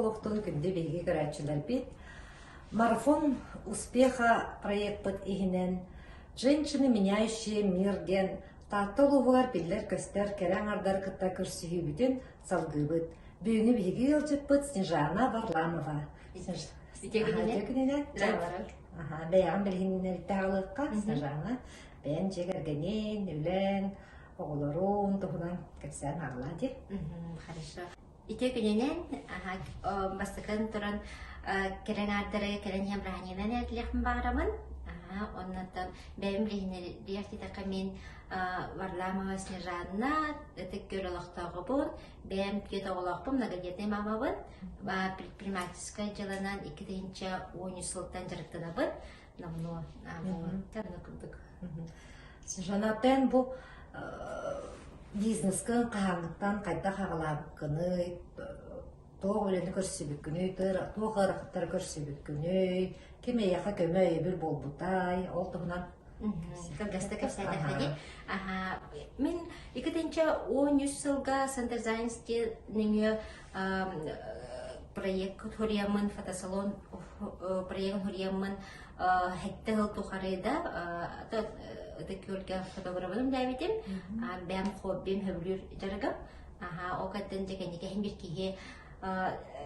буолуохтун күндү биһиги көрөөччүлэрбит. Марафон успеха проекпыт иһинэн «Женщины, меняющие мир» диэн Таатта улууһугар биллэр-көстөр кэрэ аҥардары кытта көрсүһүүбүтүн салгыыбыт. Бүгүҥҥү биһиги ыалдьыппыт Снежана Варламова. Үтүө күнүнэн. Бэйэҕин билиһиннэриттэ аҕалыахха Снежана. Бэйэн дьиэ кэргэнин, үлэн, оҕолорун туһунан кэпсээн аҕалаа дии. Хорошо. Үтүө күнүнэн бастакын туран кэлэн аардары кэлэн иһэн бырааһынньыгынан эргилиэхпин баҕарабын. Оннуттан бэйэм билиһиннэриэх диэтэххэ мин Варламова Снежанна Ытык Күөл олохтооҕобун, бэйэм түөрт оҕолоохпун, многодетнай мамабын. Предпринимательскай дьыаланан 2013 сылтан дьарыктанабын. Номнуо курдук. Снежана, бу бизнескын хаһааҥҥыттан хайдах аҕалаабыккыный, туох үлэни көрсүбүккүнүй, туох ыарахаттары көрсүбүккүнүй, ким эйиэхэ көмө өйөбүл буолбутай, ол туһунан Кылгаста кэпсээтэххэ дии. Мин 2013 сылга Сандерзайнский нөҥүө проект хурияммын, фотосалон проегын хурияммын Хэттэ сыл тухары да Ытык Күөлгэ фотографым дээбитим. Бэм хоббим сөбүлүүр дьарыгым. Аха, ол каттан дьэ кэнникэһин бир киһи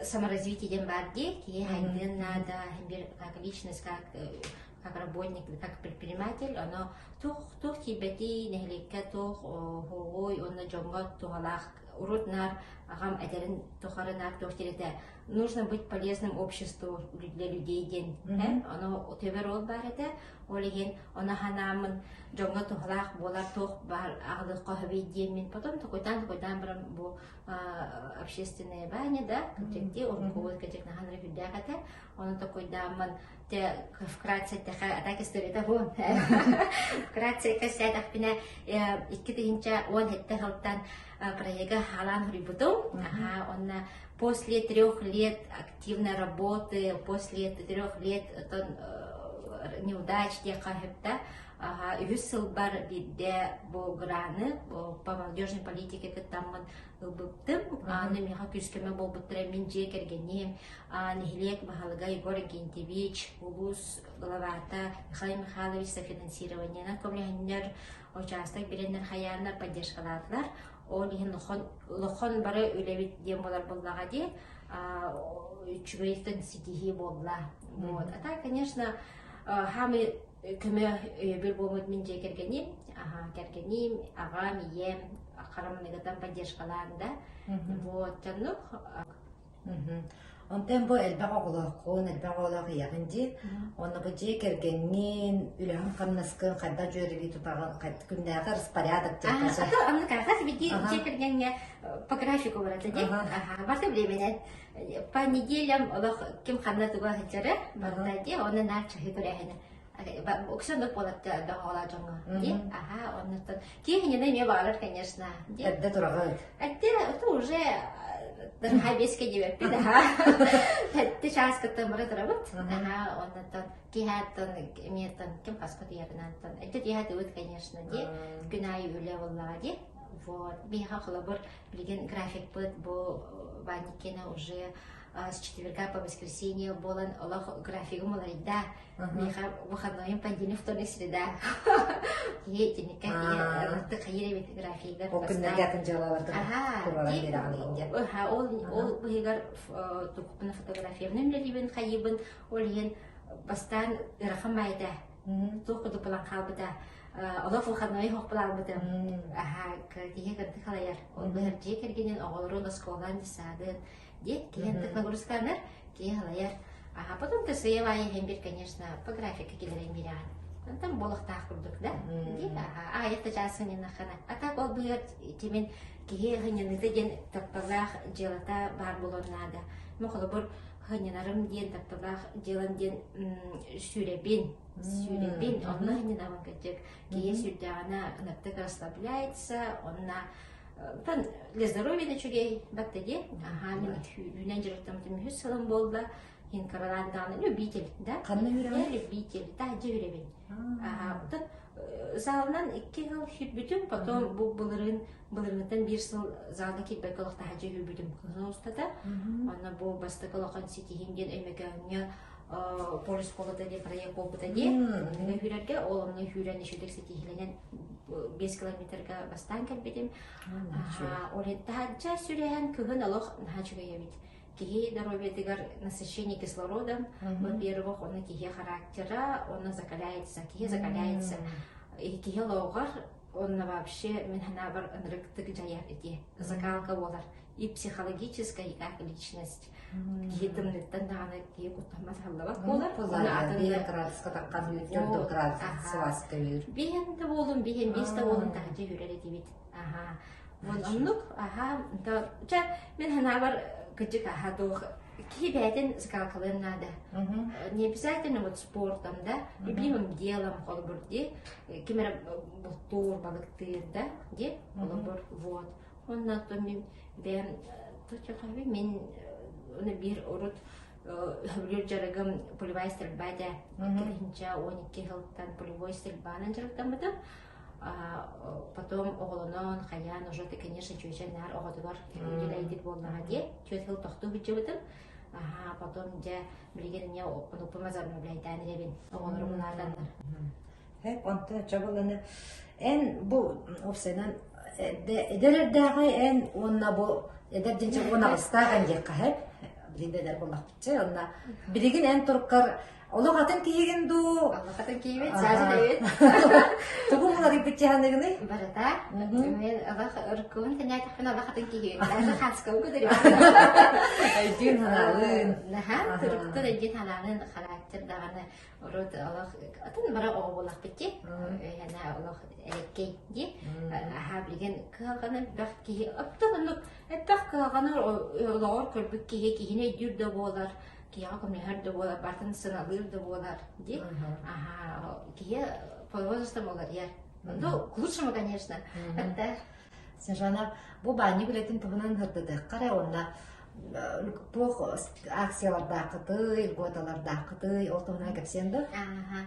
саморазвитие диэн баар дии. Киһи хайдыан наада, бир как личность, как как работник, как предприниматель, оно туох туох тиийбэтий, нэһилиэккэ туох хоҕуй, уонна дьоҥҥо туһалаах урут наар аҕам этэрин тухары наар туох диэн нужно быть полезным обществу для людей диэн ону төбөр ол баар этэ ол иһин ону ханааммын дьоҥҥо туһалаах буолар туох баар аҕалыахха сөбүй диэммин потом токуйдаан токуйдаан баран бу общественная баня да кырдьыктыы уруккубут кырдьык наһаа үрдээх этэ ону токуйдааммын те вкратце тэхэ атак историята бу вкратце кэпсээтэхпинэ 2017 сылтан проега хаалаан суруйбутум онно После 3 лет активной работы, после 3 лет неудач диэххэ сөптө үһүс сылбар биирдэ бу граны по молодежной политике кыттаммын ылбыптым. Аны миэхэ күүс-көмө буолбуттара мин дьиэ кэргэним, нэһилиэк баһылыга Егор Иннокентьевич, улуус главата Михаил Михайлович софинансированиенан көмөлөһөннөр, учаастак биэрэннэр хайааннар поддержкалаатылар. Ол иһин улахан бары үлэбит диэн буолар буоллаҕа дии, үчүгэйтэн ситиһии буолла. Вот. А так, конечно, хаамый көмө өйөбүл буолбут мин дьиэ кэргэним, кэргэним, аҕам, ийэм харамыныгытан поддержкалаан да. Вот, дьоннук Онтон бу элбэх оҕолооххун, элбэх оҕолоох ийэҕин дии. Уонна бу дьиэ кэргэҥҥин, үлэҕин-хамнаскын хайдах дьүөрэлии тутаҕын, күннээҕи распорядок диэн А то оннук хас биирдии дьиэ кэргэҥҥэ по графику барата дии. Аха, барыта временэн. По неделям олох ким ханна туга сылдьара барыта дии, онно наар чаһы көрөөһүнэ. Уксаннык буолар бөҕөҕөлөөх дьоҥҥо дии. Аха, оннуттан киһининэ эмиэ баҕарар, конечно. Эрдэ тураҕыт. Эрдэ это уже дырхай беске диэбэппит, аха. Сэттэ чааскыттан бара турабыт. Аха, оннуттан киһээттэн эмиэттэн ким хаска тиийэринантан. Эрдэ тиийээтибит, конечно, дии. Күн аайы үлэ буоллаҕа дии. Вот. Биһиэхэ холобур билигин графикпыт бу Ванникина уже с четверга по воскресенье буолан олох графигым уларыйда. Миэхэ выходнойум понедельник, вторник, среда. Киһи итинниккэ киһи хайыр эбит графигар. Ол күннэргэ атын дьыалаларга туруоран биэрэҕин иһин Ол ол быһыгар тукпун фотографиябын үлэлиибин хайыыбын ол иһин бастаан ыарахан баайда туох курдук булан хаалбыта олох выходной хох булаабытым аха киһи кырдык халайар ол быһар дьиэ кэргенин оҕолорун оскуолан детсадын диэт киһи ынтык нагрузканар киһи халайар а потом ТСЕ иһин бир конечно по графике килэрин бирэҕин онтон буолуохтаах курдук да аҕыйах да чаас сынньаннаххына а так ол быһыар тимин киһи сынньаныыта диэн тапталлаах дьыалата баар буолуон наада ну холобур сынньанарым диэн тапталлаах дьыалам диэн сүүрэбин сүүрэбин онно сынньанабын кырдьык киһи сүүрдэҕинэ ыныртык расслабляется онно Оттон для здоровья да үчүгэй батта дии. Аха, мин үүнэн дьарыктаммытым үһүс сылым буолла. Хин кыралаан даҕаны любитель, да? Ханна Я любитель, таһдьа үрэбин. Аха, оттон залынан 2 сыл сүрбүтүм, потом бу былырыын былырыынтан биир сыл залга киирбэккэ олох таһдьа үһүрбүтүм кыһын устата. Онно бу бастакы улахан ситиһиим диэн Өймөкөөҥҥө поле школата диэн проект буолбута дии. Онно үүрэргэ, ол онно үүрэн үчүгэй ситиһиилэнэн 5 километрга бастаан кэлбитим. Ол таһырдьа сүрэһэн кыһын олох наһаа үчүгэй эбит. Киһи доруобуйатыгар насыщение кислородом, во-первых, онно киһи характера, онно закаляется, киһи закаляется. Киһи олоҕор онно вообще мин санаабар ынырыктык дьайар ити закалка буолар и психологическая, и как личность. Киһи тымныттан даҕаны киһи куттаммат халлабат буолар. Биир градуска таххан үүр, 4 градус сылааска үүр. Биһэн да буолун, биһэн биэс да буолун таһырдьа үүрэр этибит. Аха. Вот оннук, аха, чэ, мин санаабар кыдьык аха туох киһи бэйэтин закалкалыан наада. Не обязательно вот спортом, да, любимым делом холобур дии, ким эрэ бултуур, балыктыыр да, дии, холобур, вот. Онно мин бэйэм точохоби мин оны биир урут сөбүлүүр дьарыгым пулевая стрельба этэ. 2012 сылтан пулевой стрельбанан дьарыктаммытым. Потом оҕолонон, хайаан, уже ты, конечно, чүөчэ наар оҕотугар үлэлэйдик буоллаҕа дии. Түөрт сыл тохтуу сылдьыбытым. Аха, потом дьэ билигин эмиэ онуппун возобновляйдаан эрэбин. Оҕолорум улаатаннар. Хэп, онтон чабыланы эн бу уопсайынан эдэр эрдээҕи эн уонна бу эдэр дьинчэ 18-таах эн диэххэ хэп билигин да эдэр буоллахпытчы онно билигин эн туруккар олох атын киһигин дуу Олох атын киһибит, саазы дэбит. Тугу уларыйбыт дьаһаныгыный? Барыта. Мен олох ыркыбын тэнээтэхпин олох атын киһи. Даже хаскабы көтөрүм. Өйдүүн ханаалыын. Наха, туруктун өйдүүн ханаалыын характер даҕаны урут олох атын бара оҕо буоллахпыт дии өйһэнэ олох эрэккэй дии аһаа билигин кыһалҕаны элбэх киһи оттон оннук элбэх кыһалҕаны олоҕор көрбүт киһи киһини өйдүүр да буолар киһиэхэ көмөлөһөр да буолар барытын сыналыыр да буолар дии аһаа киһи по возрастам уларыйар ну к лучшему конечно это Снежана, бу баанньык үлэтин туһунан сырдатыахха эрэ уонна туох акциялардааххытый, льготалардааххытый, ол туһунан кэпсиэн да? Ага.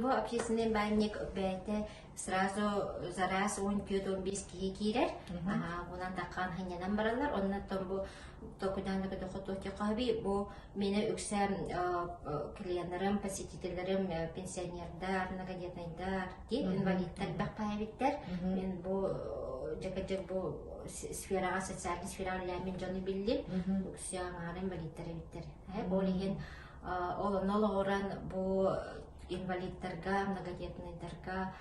Бу общественный баанньык бэйэтэ сразу за раз 14-15 киһи киирэр. Онон таххан ханньанан бараллар. Оннуттан бу токудан да бу Мені үксэ клиеннарым, посетителлэрим пенсионердар, многодетнайдар, инвалидтар элбэх паайбиттэр. Мен бу дьэкэдьэк бу сфераҕа, социальный сфераҕа үлэлээн дьону биллим. Үксэ аҥаара инвалидтар эбиттэр. Ол иһин ол онно олоҕуран бу инвалидтарга, многодетнайдарга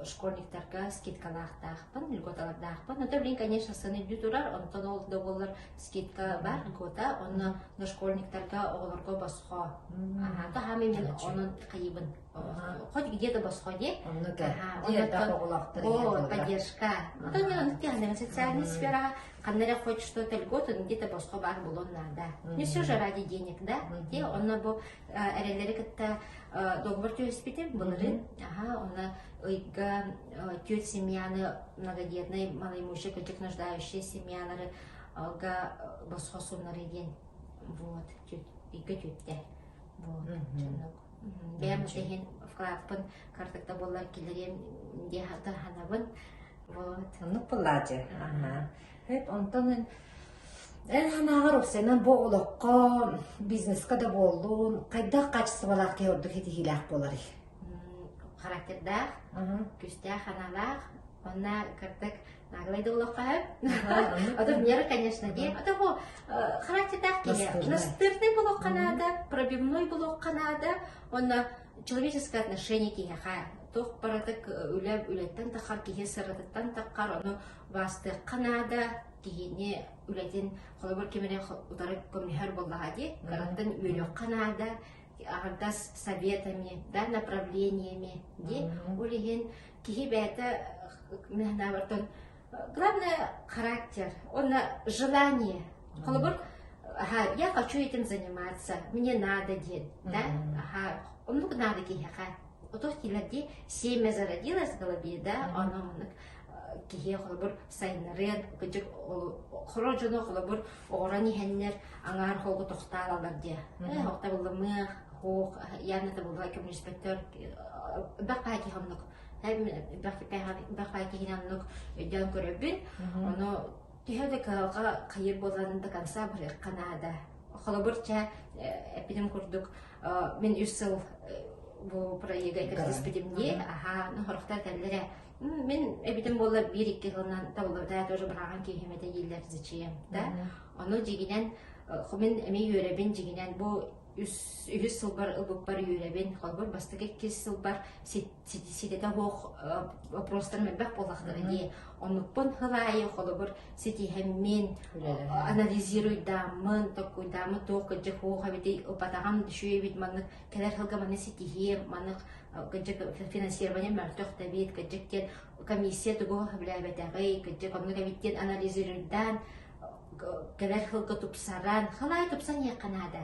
школьниктарга скидкалаахтаахпын, льготалардаахпын. Это, блин, конечно, сыана үрдүү турар, онтон ол да буоллар скидка бар, льгота, онно дошкольниктарга, оҕолорго босхо. Ага, то хаамы мен онон хайыбын. Хоть где-то босхо дии. Онно поддержка. Оттон мен оннук диэхинэ социальный сфераҕа ханна эрэ хоть что-то льгота, где-то босхо баар буолуон наада. Не все же ради денег, да? Де, онно бу эрэллэри кытта договор түһэспитим былырыын. Аха, онно ыйга түөрт семьяны многодетный, малоимущий, кырдьык нуждающие семьялары га босхо суннары диэн вот ыйга түөттэ. Вот, дьоннук. Бэйэм иһин вкладпын картыкта буоллар киллэриэм диэ ханабын. Вот. Оннук буоллаачы. Аха. Хэп, онтон Эн санааҕар уопсайынан бу олоххо, бизнеска да буоллун, хайдах хаачыстыбалаах киһи ордук ситиһиилээх буоларый? Характердаах, күүстээх санаалаах, уонна кырдык наглай да буолуохха сөп. А то в меру, конечно, дии. А то бу характердаах киһи настырный буолуохха наада, пробивной буолуохха наада, уонна человеческое отношение киһиэхэ туох барытык үлэ үлэттэн таххар, киһи сыратыттан таххар, ону убаастыахха наада, киһини үлэтин холобур ким эрэ утары көмөлөһөр буоллаҕа дии кыраттан үөрүөххэ наада аҕардас советами да направлениями дии ол иһин киһи бэйэтэ мин главное характер онно желание холобур ага, я хочу этим заниматься мне надо диэн да ага оннук надо киһиэхэ отох килэр дии семя зародилось в голове да ону оннук. киһи холобур сайыннарыан, кырдьык хоро дьону холобур оҕорон иһэннэр аҥаар холго тохтаалалар диэ. Табыллымыах, хуох, явно табыллыбат көмүлүспэттэр бэх баай киһи оннук. Бэх баай киһини оннук өйдөөн көрөбүн. Ону төһө да кыһалҕа хайыр буоларын до конца барыахха наада. Холобур, чэ, эппитим курдук, мин үс сыл бу проега кэпсэспитим дии. Аха, ну хорохтор этэллэр ээ. Мин эбитим буоллар биир-икки сылынан табыллыбыта тоже быраҕан киһим этэ дииллэр зачем, да? Ону дьигинэн, мин эмиэ үөрэбин дьигинэн бу үс үһүс сылбар ылбыппар үөрэбин. Холобур, бастакы иккис сылбар ситэтэ суох вопростарым элбэх буоллахтара дии. Оннукпун сыл аайы холобур ситиһэммин, анализируйдааммын, толкуйдааммын туох кырдьык суох эбитий, ылбатаҕым үчүгэй эбит, маннык кэлэр сылга маны ситиһиэм, маннык кырдьык финансирование мөлтөх да эбит, кырдьык диэн комиссия тугу сөбүлээбэтэҕий, кырдьык оннук эбит диэн анализируйдаан кэлэр сылга тупсаран, халаай тупсан иһиэххэ наада.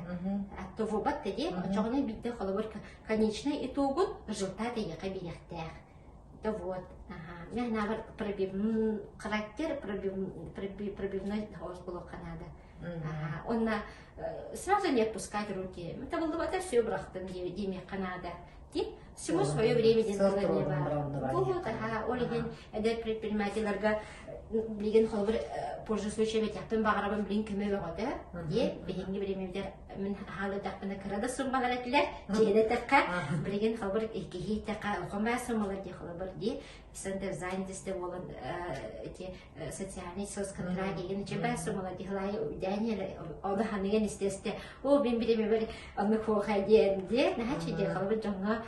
Оттовубат да диэн, оччоҕуна биирдэ холобур конечный итогун результат эйиэхэ биэриэхтээх. Да вот, ага. Мен санаабар пробивной характер, пробивной хаос буолуохха наада. Ага. Онно сразу не отпускать руки. Табыллыбата все бырахтым диэмиэххэ наада. Ти всему свое время диэн тылы баар. Вот, ага, ол иһин эдэр предпринимателлэргэ билигин холобур позже случай бэтиэхпин баҕарабын билин көмө бөҕөтө диэ биһиги биримибитэр мин хаалыдахпына кыра да суммалар этилэр дьиэни эттэххэ билигин холобур киһи эттэххэ улахан баа суммалар дии холобур дии центр занятости буолан эти социальный соцконтракт деген үчүгэй баа суммалар дии хылаайы үдээн ону ханыган истесте о мин биримибэр оннук хуохай диэн диэ наһаа дии холобур дьоҥҥо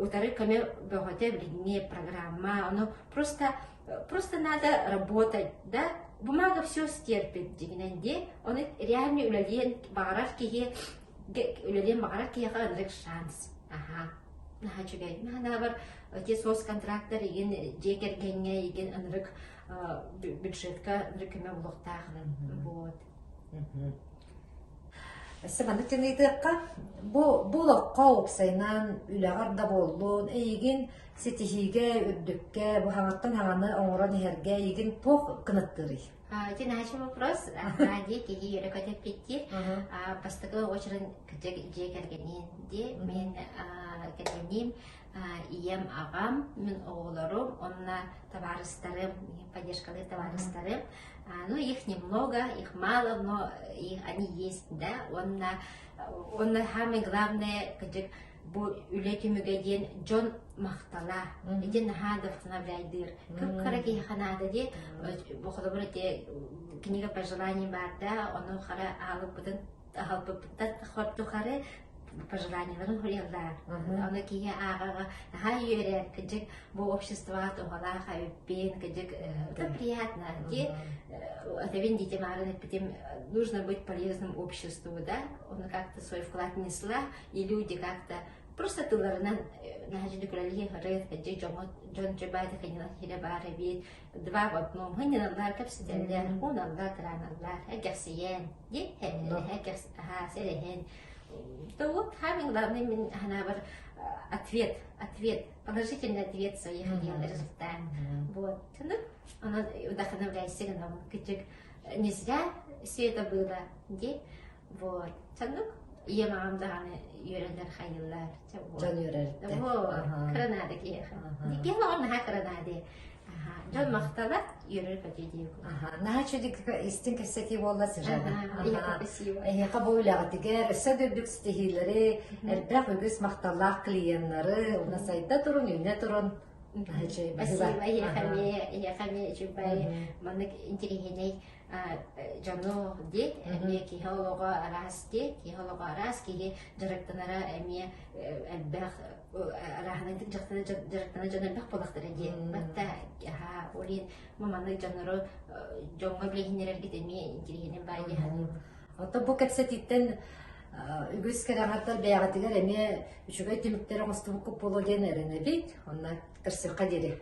утары көмө бөҕөтө билиҥҥи программа ону просто просто надо работать да бумага все стерпит дьиҥинэн дии ону реально үлэлиэн баҕарар киһи үлэлиэн баҕарар киһиэхэ ынырык шанс аха наһаа үчүгэй наһанаабар те соцконтрактар игин дьиэ кэргэҥҥэ игин ынырык бюджетка ынырык көмө буолуохтаах вот. Өссө маннык дьаныйдыахха, бу бу олоххо уопсайынан үлэҕэр да буоллун, эйигин ситиһиигэ, үрдүккэ, бу хаҥаттан хаҥаны оҥорон иһэргэ эйигин туох кынаттыырый? Ити наша вопрос. Дии киһи үөрэ көтөппүттиир. Бастакы очередь дьиэ кэргэнин дии. Мин кэргэним, ийэм, аҕам, мин оҕолорум, онно табаарыстарым, поддержкалыыр табаарыстарым. Ну, их немного, их мало, но их, они есть, да. Уонна, уонна самое главное, кырдьык, бу үлэ түмүгэ диэн дьон махтала. Ити наһаа вдохновляйдыыр. Кып-кыра киһиэхэ наада дии. Бу холобур ити книга пожеланий баар да, ону хара аалыппытын аһалбыппыттан тухары пожеланияларын суруйаллар. Ону киһи ааҕаҕа наһаа үөрэр, кырдьык бу обществоҕа туһалаах эбиппин, кырдьык это приятно. Ди этэбин детям ааран эппитим, нужно быть полезным обществу, да? Он как-то свой вклад несла, и люди как-то просто тылларынан наһаа дьүдүкүрэлиһи ырыт, кырдьык дьоҥҥо дьон чөбааты ханьылан хирэ баар эбит, два в одном, ханьылаллар кэпсэтэллэр, уналлар, тыраналлар, эгэхсийэн. То вот самый главный мин санаабар ответ, ответ, положительный ответ своих дел результат. Вот. Онон вдохновляйся гынабын кырдьык не зря все это было ди вот чаннык ийэм аҕам даҕаны үөрэллэр хайыллар дьон үөрэртэн вот кыра наада киһиэхэ киһи олоҕор наһаа кыра наада Дьон махтала, үөрэр көтүү диир. Наһаа үчүгэй истиҥ кэпсэтии буолла Сижана. Эһиэхэ бу үлэҕитигэр өссө да үрдүк ситиһиилэри, элбэх үгүс махталлаах клиеннары, уонна сайда турун, үүнэ турун. Наһаа үчүгэй. Спасибо, эһиэхэ эмиэ, эһиэхэ эмиэ үчүгэй маннык интэриэһинэй дьону ди, эмиэ киһи олоҕо араас ди, киһи олоҕо араас, киһи дьарыктанара эмиэ элбэх арааһынай дьарыктана дьон элбэх буолахтара диэн батта аһаа ол иһин маманы дьоннору дьоҥҥо билиһиннэрэргит эмиэ интириэһинэн баай дии саныыбын. Оттон бу кэпсэтииттэн үгүс кэрэҕэттэр бэйэҕитигэр эмиэ үчүгэй түмүктэри оҥостубуккут буолуо диэн эрэнэбит. Онно көрсүөххэ диэри.